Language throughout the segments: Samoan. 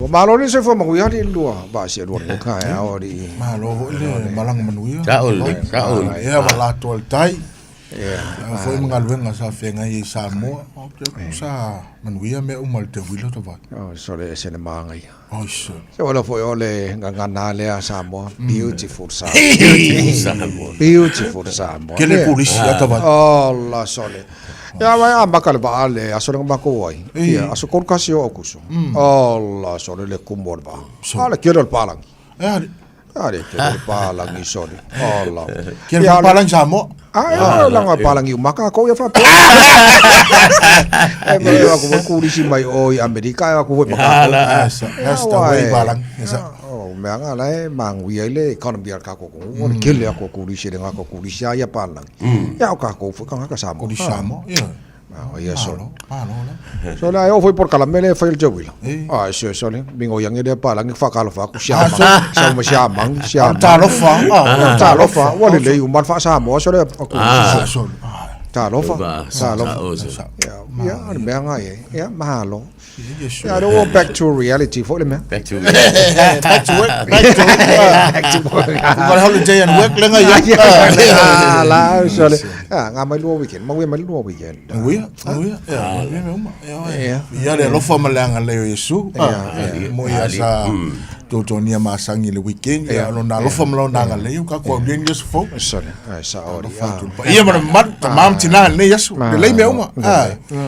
Ua malo le soifua manuia alii le lua vaa sia lua lenei taeao alii. Malo foi le malaga manuia. Sao lelei, sao lelei. Ia ua lato le tai. Ia. A foi ma galuega sa feagai ai i Samoa. Ou te iloa sa manuia mea uma i le teuila tavai. Oh, sole ese le magaia. Oi sole. Se ua iloa foi o le gagana lea a Samoa. Beautiful Samoa. Samoa. Beautiful Samoa. Kele polisi a tavai. Ola sole. Ia vai amata le vaa le aso lea na matou ai. Ia, aso 31 o Aokuso. Ola sole le kumu o le vaa. A le kele o le palagi. E ali. A le kele o le palagi sole. Ola. Kele o palagi Samoa. A e langa palagi uma kākou ia faapea. E mai aku foi kulisi mai o i Amerika e aku foi ma kākou. That's the way palagi. O mea nga la e manuia ai le economy a le kākou atunuu. O le kele aku o kulisi le ngā kulisi a ia palagi. Ia o kākou foi kānaka Samoa. Kulisi Samoa, ia. Ah, ia sole. Malo, malo la. Sole ai o foi polokalame le fai o le teuila. Ah, sole sole, mingo iangi le palangi whakalofa aku sia mang. Sa uma sia mang, sia mang. Talofa. Talofa, ua lelei uma le faa-Samoa sole aku. Ah, sole. Talofa, talofa. Ia, ia, o le mea nga ia. Ia, mahalo. Ia, lea ua back to reality foi le mea. Back to reality. Back to work. Back to work. Back to work. You got a holiday and work lenga ia. Ah, la, sole. Ah, ngā mai lua weekend. Manuia mai lua weekend. Manuia, manuia. Ia, manuia mea uma. Ia, Ia. Ia le alofa ma le agalelei o Iesu. Mo ia sa tuatuania masangi i le weekend. Ia, lona alofa ma lona agalelei, ua kākou aulia ni aso fou. Sole, ai, sa ori. Ia ma le mamalu, tama ma tina i lenei aso. Lelei mea uma.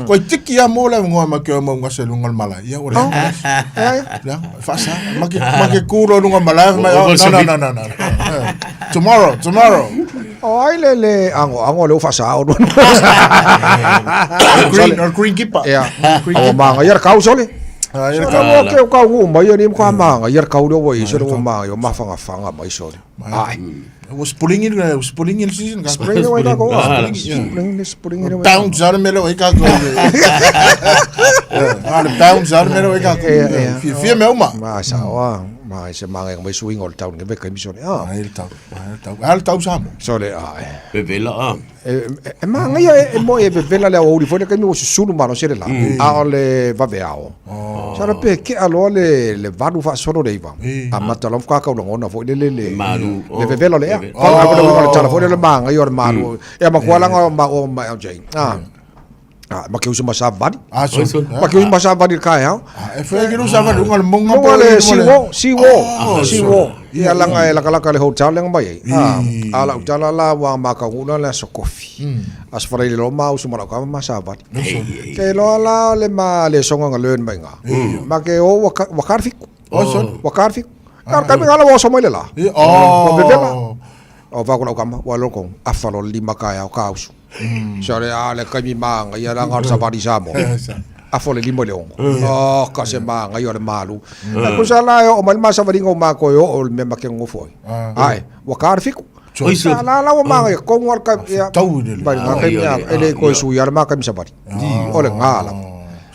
Koe tiki a mo le ngoa ma ke mau ngase lunga le malae. Ia ua leaga. Leaga, faasa. Ma ke ma ke ku lo lunga malae mai. Oh, no no no no no. Tomorrow, tomorrow. O ai le le ango ango le faasa o. Green or green keeper. Ia. O manga ia kau sole. Ah, ia Sole o ke kau u mai ni ko manga ia kau le o i sole o manga o mafanga fanga mai sole. Ai. Was pulling in, was pulling in season. Spring o ka ko. Spring, Spring, spring le. Bounce out mele o ka ko. Ah, le bounce out mele o ka ko. Fia fia mea uma. Ma sa oa, ma se manga mai suinga o le tau nge ka misone. Ah. Ai le tau, ai le tau. Ai le tau Samoa. Sole ai. Vevela a. E magaia e mo e vevela le aoauli foi le taimi ua susulu malosi le la, a o le vaveao. Sa le pe kea loa le le 8 faasolo le 9. Amata loa ma faatoa lagona foi lele le le vevela o le ea. Faa le uiga o le tala foi lele magaia o le malu. E matua laga o maua ma LJ. Ah. Ah, ma ke uso ma savali. Ah, so. Ma ke uso ma savali le taeao. E fai ke lusa va lunga le monga po. Le siwo, siwo, siwo. Ia langa e lakalaka le hotel lenga mai ai. Ah, a lau tala la ua makauguna le aso kofi. Aso faraile loa ma uso ma lau kama ma savali. Ke loa la le ma le songa nga learn mai nga. Ma ke o ua ua karfiku. Oh, so. Ua karfiku. Ka ka me ngala ua oso mai le la. Oh. Ua vevela. O va ku lau kama, ua loko afa lo lima ka au ka usu. Sore a le kaimi maanga ia la ngā savali Samoa. Afa le lima le ongo. Oh, ka se maanga ia le malu. Na kusa la e o mai ma savali ngau ma koe o o le mea ma ke ngofo ai. Ai, ua ka fiku. Oi, so. La la ua maanga ia kongu al ka ia. Tau i le le. Mai ngā kaimi a e le koe sui ala ma kaimi savali. O le ngā la.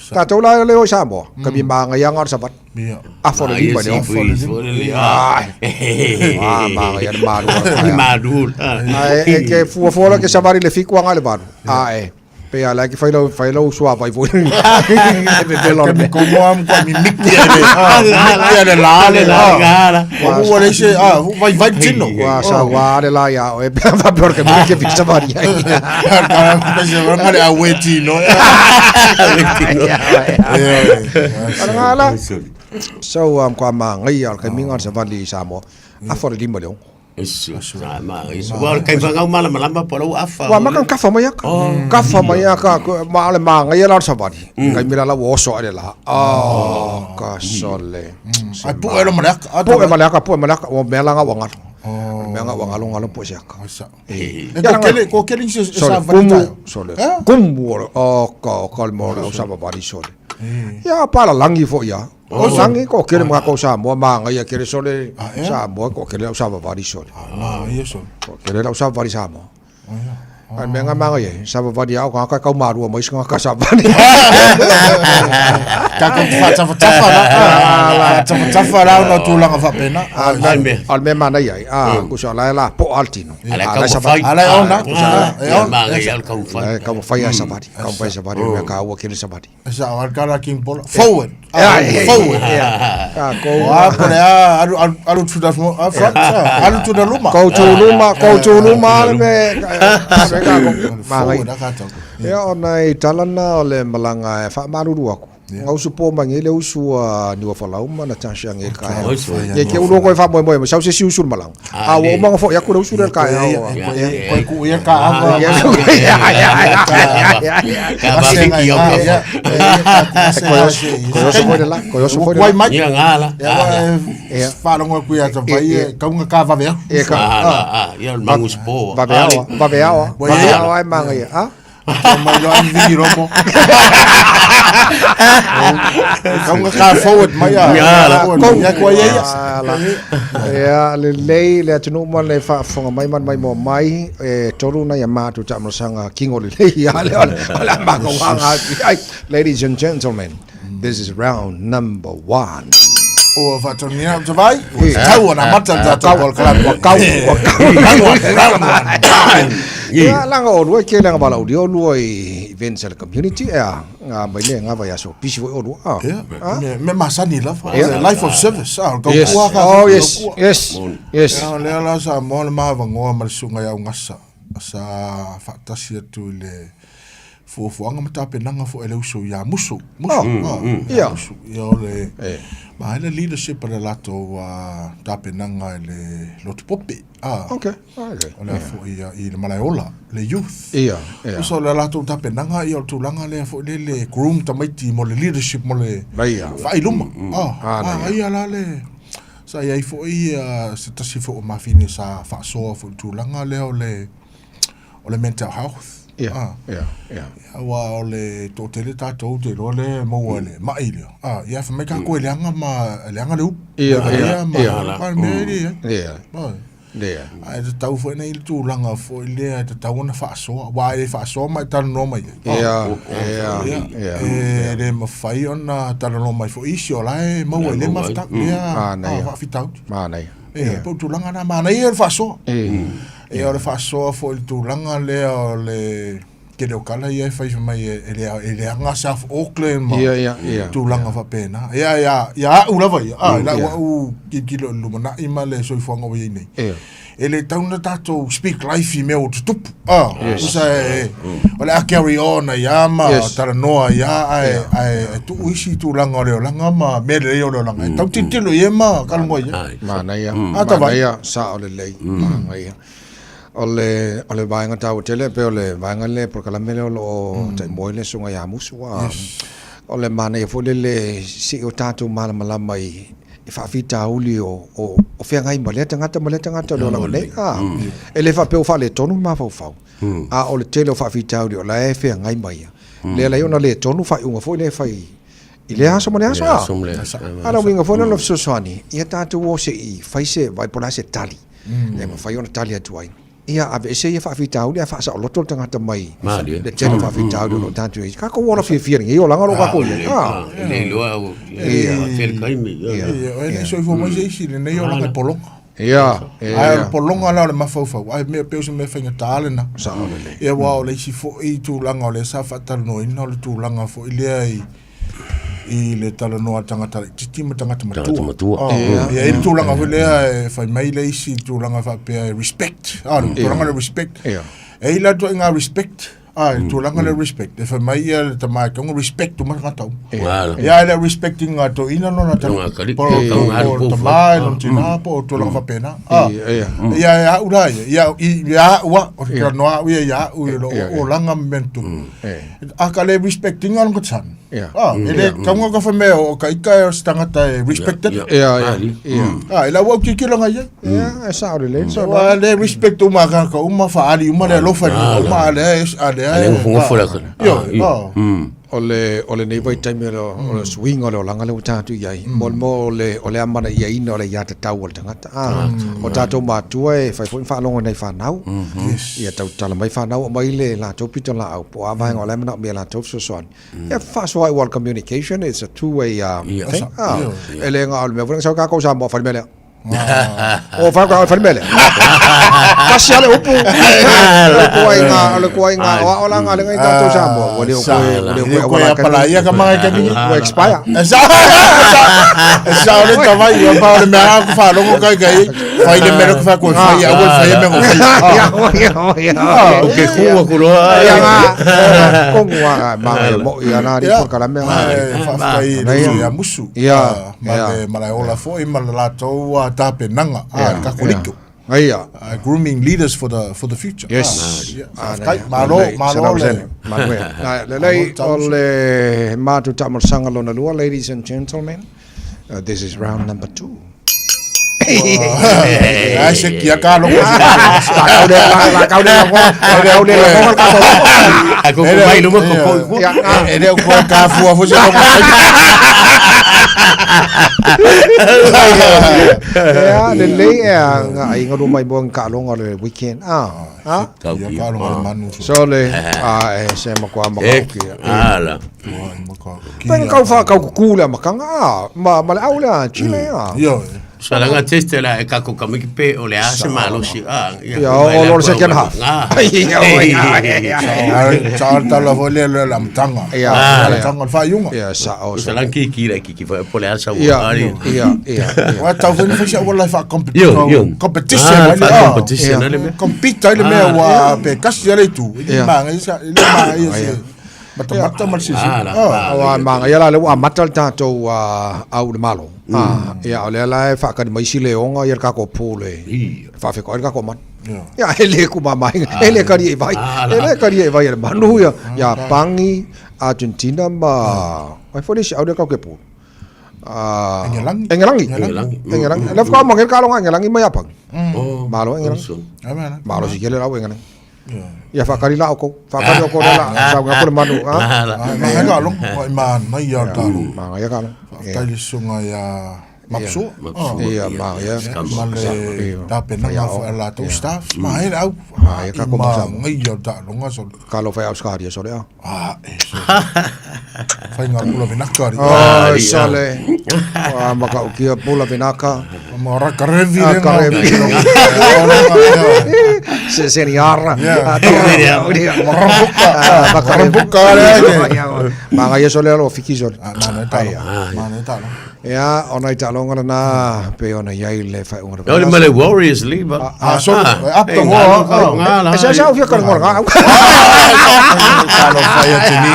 Tātou la le o Samoa. Kaimi maanga ia ngā savali. Ia. Afa le lima le ongo. Ai. Ah, maanga ia le malu. Malu. Ai, e ke fuafua la ke savali le fiku anga le valu. A e. Pe ala ke whailau, whailau sua vai foi. E vevela o le mea. Ko mo am ko mi miki le. Ah, miki le la le la. Ko ua le se ah, vai vai tino. Ua sa ua le la ia o e pea fa peor ke mea ke fi savali ai. Ka se va le awe tino. Ala ngā la. So, kwa maangai al kai minga savali i Samoa. Afa le lima le ongo. Ua kai whangau malamalama po lau afa. Ua makan kafa mai aka. Kafa mai aka ma le maangai la savali. Kai mila la ua oso ale la. Oh, ka sole. Ai pu e lo malaka. Po e malaka, po e malaka, o mea langa ua ngalo. Mea nga ua ngalo ngalo po se aka. E ko kele ko kele se Sole, sa kumu, vali. sole. Kumu o o ka o ka le mo o sa vali sole. Ia pala langi fo ia. O langi ko kele mga ko sa mo manga ia kele sole sa mo ko kele o sa vali sole. Ah, ia so. Ko kele o sa vali sa mo. A le mea nga manga ia, savavali a o tagata e tau malua mai isi tagata savavali. Tatou te faatafatafa la. Faatafatafa la ona o tulaga faapena. A o le mea manaia ai, a, tusa o la e lapoa lava le tino. A la e taumafai. A la e ona. E ona. Manaia le taumafai. La e taumafai lava e savali. Taumafai e savali, o le mea taua tele savali. E sao lava le tala a King Paula. Forward. Forward. Tatou. O a po o le a, alu, alu, alu to the front, alu to the luma. Go to luma, go to luma le mea e ave ai tatou. Forward a tatou. Ia, o nai tala na o le malaga e faamalulu atu. Na usu po mai nei le usu a Niuafolau ma Natasha nei i le taeao. Nei te i lua toe faamoemoe mai sau se isi usu i le malaga. A ua uma ona foi atu le usu lea i le taeao. Toe tuu ia ka ava. Koe oso foi le la, koe oso foi le la. Ia ngā la. Ia faalogo atu ia Tavai e tau ka vave au. Ia ka. Ia le mangu spo. Vave ao, vave ao, vave ao ai manga ia. Ha? Tau mai loa ni vingi romo. Tau nga ka forward mai a. Ia kua ia ia. Ia lelei le atunuu ma le faafofoga mai ma le maimoa mai e tolu nai a matou taamalasaga kingo lelei ia le o le a matou aga atu i ai. Ladies and gentlemen, this is round number one. Ua faatonuina atu vai, ua tatau ona amata le tatou polokalame. Ua kau, ua kau. Round one, round one. Ia, leaga oulua e tele anga valaaulia oulua i events a le community, ea, nga mai le nga vaiaso, pisi foi oulua. Ah. Ia, Ah. me, me masani lava. Ia. The life of service. Ah, o le Yes. tautua ka. Oh, yes, yes, yes. Ia, o lea la sa moa le mavangoa ma le susuga ia Augasa. Sa faatasi atu i le fuafuaga ma tapenaga foi a le uso ia Musu. Musu, Oh, ah, ia. ia Musu. Ia o le Eh. ma le leadership a le latou tapenaga i le lotu pope. Ah, Okay, okay. o le foi ia i le Malaeola, le youth. Ia, ia. Uso le latou tapenaga ia o le tulaga lea foi le le groom tamaiti mo le leadership mo le Ia. faailuma. Ah, Ah, ah, ia la le sa i ai foi se tasi foi o mafine sa faasoa foi i le tulaga lea o le o le mental health. Ia, Ah. ia, ia. Aua o le toatele tatou te iloa lea e maua i le mai lea. Ah, ia fai mai tatou e leaga ma e leaga le upu. Ia, ia, ma ia. a le mea e le ai. Ia, Ah. ia. Ae tatau foi ona i ai le tulaga foi lea e tatau ona faasoa. Aua e le faasoa ma e talanoa mai ai. Ia, ia, Ia, ia. e le mafai ona talanoa mai foi isi o la e maua i lea mafutaga, lea Manaia. faafitauli. Manaia. E, pei o le tulaga lena, manaia le faasoa. E. E, o le faasoa foi i le tulaga lea o le tele o tala ia e fai fai mai e, e, le, e leaga South Auckland ma Ia, ia, ia. tulaga faapena. Ia, ia, ia au lava ia, ah, i lau ia. au tilotilo i le lumanai ma le soifuaga ua i ai nei. Ia. E le tatau ona tatou speak life i mea ua tutupu. Ah, Yes. tusa e, o le a carry on ai lava ma Yes. talanoa ai lava, ae, ae, e tuu isi tulaga o le olaga ma mea lelei o le olaga. E tau tilotilo i ai ma talanoa i ai. Manaia, Ah, tavai. manaia, sao lelei, manaia. O le, o le vaega taua tele, pei o le vaega lea, polokalame lea o lo o taimua ai le Susuga ia Musu. A, o le manaia foi lele se i o tatou malamalama i, i faafitauli o, o, o feagai ma lea tagata ma lea tagata o le olaga nei. A, e le faapea ua faaletonu le mafaufau, a o le tele o faafitauli o la e feagai ma ia. Lea la ona letonu faaiuga foi lea e fai i lea aso ma lea aso. A. A o le uiga foi lea o le fesoasoani, ia tatou o se i fai se vaai po o le a se tali e mafai ona tali atu ai. Ia aveese ia faafitauli ae faasaoloto le tagata mai le tele o faafitauli o lo o tatou i ai. Tatou ola fiafia i lenei olaga o lo o tatou i ai. A. E le iloa au, e tele taimi. Ia, e le i soifua mai se isi i lenei olaga e pologa. Ia, ia. Ae o le pologa la o le mafaufau, ae mea pei o se mea faigata lena. Sao lelei. Ia aua o le isi foi tulaga o lea sa faatalanoaina o le tulaga foi lea i i le talanoa a tagata laitiiti ma tagata matua. Tagata matua. Ah, Ia. Ia i ai le tulaga foi lea e fai mai le isi tulaga faapea e respect. Ah, le tulaga le respect. Ia. E i ai la ituaiga respect. Ah, le tulaga le respect. E fai mai ia le tama e taunga respect uma tagata uma. Wala. Ia e le respect ina toeaina lona tali. Lona tali. Po o Ia, taunga alu po o pou tama fai. e lona tina po o tulaga faapena. Ah. Ia, ia. Ia e au la ia. Ia i ia au a, o te talanoa au ia ia au i lo Ia, ia. olaga ma mea na tupu. Eh. A ka le respect ina lona son. Ia. Ah, e le taunga ka fai mea o ka ika e o se tagata e respected. Ia, Ia, ia. Ali. Ia. Ah, e lau au tilotilo i ai. Ia, e sao lelei. Sao Ua le respect uma a kānaka uma, faaali uma le alofa i luma uma, a lea e, a lea A lea e. ngofongofo la ka. Ioe, ah. O le o lenei vaitaimi o le o le suiga o le olaga lea ua tatou i ai, mo le mea o le o le amanaiaina o le aiatatau a le tagata, a. O tatou matua e fai foi ma faalogo i nai fanau, ia tautala mai fanau aumai le latou pitolaau po o a vaega o la e manaomia e latou fesoasoani. Ia faasoa ai aua o le communication it's a two way thing, a. E le na o le mea foi lea na sau ai tatou i Samoa fai le mea lea. O fai ka fai mele. Kasi ale upu. O le kuai o le kuai o ao la ngale ngai tatou Samoa. Ua le o koe, ua le o koe awala ka. Pala ia ka manga ka ni. Ua expire. Sa. Sa o le tawai ia pa o le mea ku fa longo kai kai. Fai le mele ku fa ko fai a ua fai me ngo fai. Ia ia ia. O ke kua ku loa. Ia nga. Kongu a manga mo ia na ri ko kala mea. Fa fai ia musu. Ia. Ma le malaeola foi ma le latou tapenaga a le Kakoliko. Ia. Grooming leaders for the for the future. Yes. Faafetai. Malo, malo le. Manuia. Lelei o le matou taamolosaga lona lua, ladies and gentlemen. This is round number 2. Ai se kia ka loko. La kau le la kau le la kau le A ko mai luma ko ko. E le ko ka fua fo se ko. Ia lelei e nga aiga luma i mo ka longa le weekend. Ah. Ah. Ka longa manu. So le a e se ma kwa ma ka. Ala. Penga kau wha kau kuku le makanga a ma ma le au le a Chile a. Yo. Salaga teste la e kako kamiki pe o le a se malosi a. Ia o lo second half. Ia Sa tala fo le le la mtanga. Ia la tanga fa yunga. Ia sa o. Salang ki ki la ki ki fa po le a sa o. Ia ia ia. Wa tau fo ni fa wala fa competition. Competition competition le me. Compete le me wa pe kasi le tu. Ma ngai sa le ma ia. Matamata ma le silasila. Aua e magaia la lea ua amata le tatou au i le Malo. Ia o lea la e faakali mai isi leoga ia le tatou pool e faafetoai le tatou manu. Ia e le kumamaina, e le kali e vai. E le kali e vai e le manu ia Iapani, Argentina ma ai foi le isi au lea tatou te pool. Engelangi. Engelangi. Engelangi. Lea faatoa maua nei le taaloga a Engelangi ma Iapani. Malo Engelangi. Malo si kele lau Engelangi. Ia whakari la oko. Whakari oko le la. Sa ngā kore manu. Manga ka long. Ma nai ia talo. Manga ia ka long. Whakatali sunga ia Mapsua. Ia manga ia. Ma le tapenaga foi a latou staff. Ma hele au. Ma ia ka ko Ma ngai ia taaloga so. Ka lo whai au skari so le a. Ah, e so. Whai ngā pula vinaka ri. Oh, sale. Ah, maka ukia pula vinaka. Ma rakarevi le ngā. Se seniara. Marambuka. Marambuka le. Ma ngai so le alo fiki so. Ma ne talo. Ma ne talo. Ia, ona i taaloga lena pei ona i ai le faaiuga o le. Ma le Warriors li ba. Ah, so, up the wall. E sa sa ufia kala ngola. Talo fai a tini.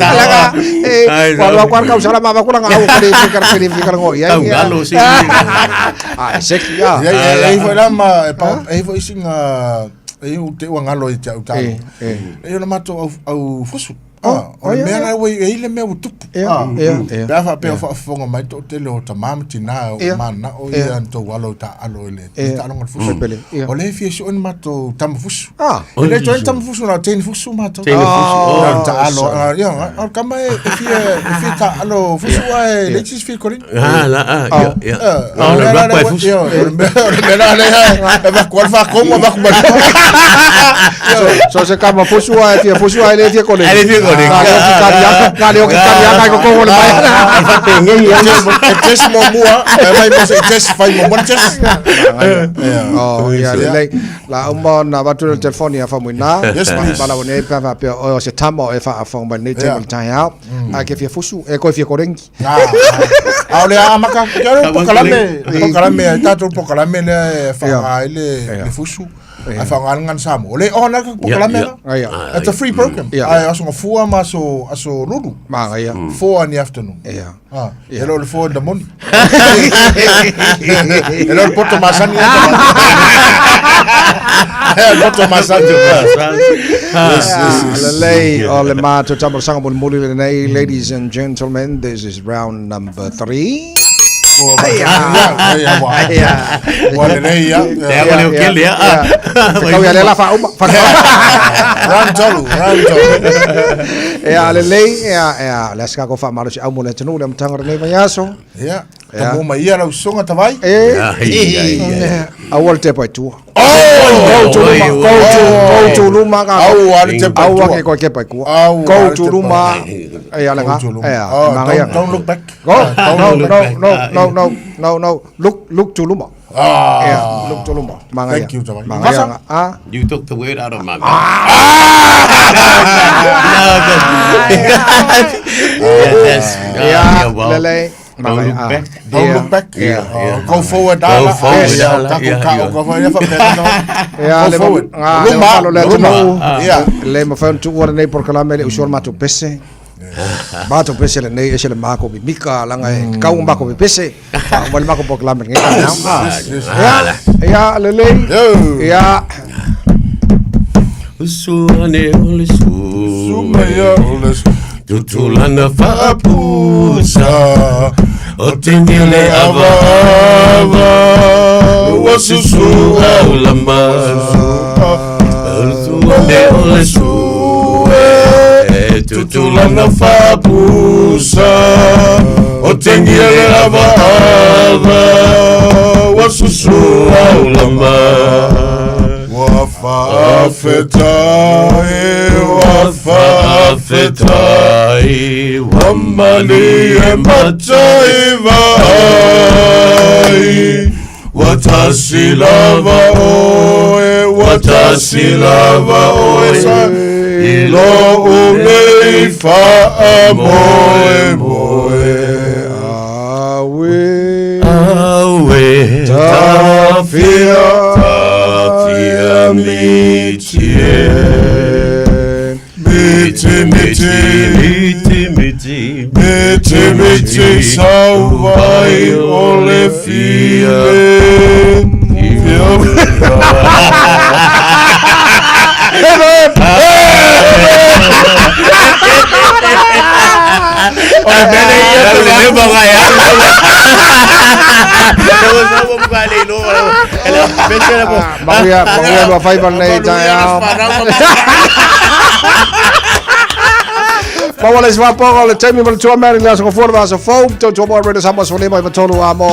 Laga, e, wa wa kau sala ma kula ngau kali fikar kali fikar ngo. Ia. Tau galo si. Ah, seki ya. Ia ia e foi la ma e pa e foi singa e u te ua ngalo i te au talo. E ona matou au au fusu. Ah, o le mea la ua i ai le mea ua tupu. Ia, ia, ia. Pe a faapea o faafofoga mai toatele o tamā ma tinā o mananao ia na tou alo i taaalo i le taaloga o le fusu. O lea e fia sue ni matou tama fusu. E le toe ni tama fusu, na o teine fusu matou. Teine fusu. Na o taaalo, ia, o le kama e fia, e fia taaalo fusu ae leai se isi fia koleni. Ah, la, ah, ia, ia. O le rapa e fusu. Ia, o le mea, o le mea la lea, e vaku ale fakomu, e vaku mai. So se kama fusu ae fia fusu ae le fia koleni. Ae le fia koleni. Ka leo ki kariaka, ka leo ki kariaka i kokongo le mai. E whapengei ana. E test mo mua, e mai mo se test, fai mo mua test. Oh, ia lelei. La uma ona avatu le telefoni ia Faumuina. Yes, please. Valaau nei pe a faapea oe o se tama o e faafofoga mai lenei taimi o le taeao. Ae ke fia fusu, e koe fia korengi. A o le amaka, ke alo pokalame, pokalame, tatou pokalame lea e whaanga ai le fusu. Ai whaanga ai ngana Samoa. O le ona ka pokalame la. It's a free program. Ai aso ngafua ma aso aso lulu. Ma ia. 4 in the afternoon. Ia. Ah, e lo le 4 in the morning. E lo le poto masani. E poto masani. Yes, yes, yes. Lelei o le matou tamalosanga mulimuli lenei. Ladies and gentlemen, this is round number 3. Ua lelei ia. Te awa leo kele, a. Fekau ia lela faauma. Round tolu, round tolu. Ia lelei, ia ia le aso kako faamalosiau mo le atunuu le amataga o lenei vaiaso. Ia, tamu mai ia lau susuga Tavai. E Ai, ai, ai. aua le tepa i tua. Oh! Go to luma, go to, go to luma ka. Aua le tepa i Aua tua. ke koe kepa i kua. Aua Go le to tepa. luma. Ia le Go nga. to luma. Ia, Oh, manga ia. don't look back. Go. Don't No, look no, back. no, no, no, no, no. Look, look to luma. Ah. Ia, look to luma. Manga ia. Thank you, Tavai. Manga ia. Vasa? Ah. You took the word out of my mouth. Yes. Ia, well, lelei. Don't Manga look ia. back. Don't Ia. look back. Ia. Oh, Go forward. Go forward, dala. Taku Yeah, kau, yeah. go forward. Ia faapena. Ia, Go le forward. ma- ah, le Luma, mamalu o le luma. atunuu. Ia. Le mafai ona tuua lenei polokalame le uso o le matou pese. Matou pese lenei ese le mako mimika laga e tatau ona makou pepese. Faauma le makou polokalame i lenei taeao. Ia, ia lelei. Yo. Ia. Usu ane o le su. Sumaya o le su. Tutulana faapusa. Sa. O tengele ava ava. Ua susu au lama. Usu ane o le su. E tutulana faapusa. O tengele ava ava. Ua susu au lama. Ua faafetai, ua faafetai, Faafetai ua mani e matai vaai. Ua tasi lava oe, ua tasi lava oe, sa i lou nei faamoemoe. Awe. Awe Tafia. Tafia mitie Miti, miti, Miti miti miti, miti, sauvai o le file. O le mele ia te le manga ia. Manuia, manuia lua faiva lenei taeao. Maua le isi faapoga o le taimi ma le tuamea i le aso gafua le vaiaso fou. Tautua mo Radio Samoa 15 93 a mo.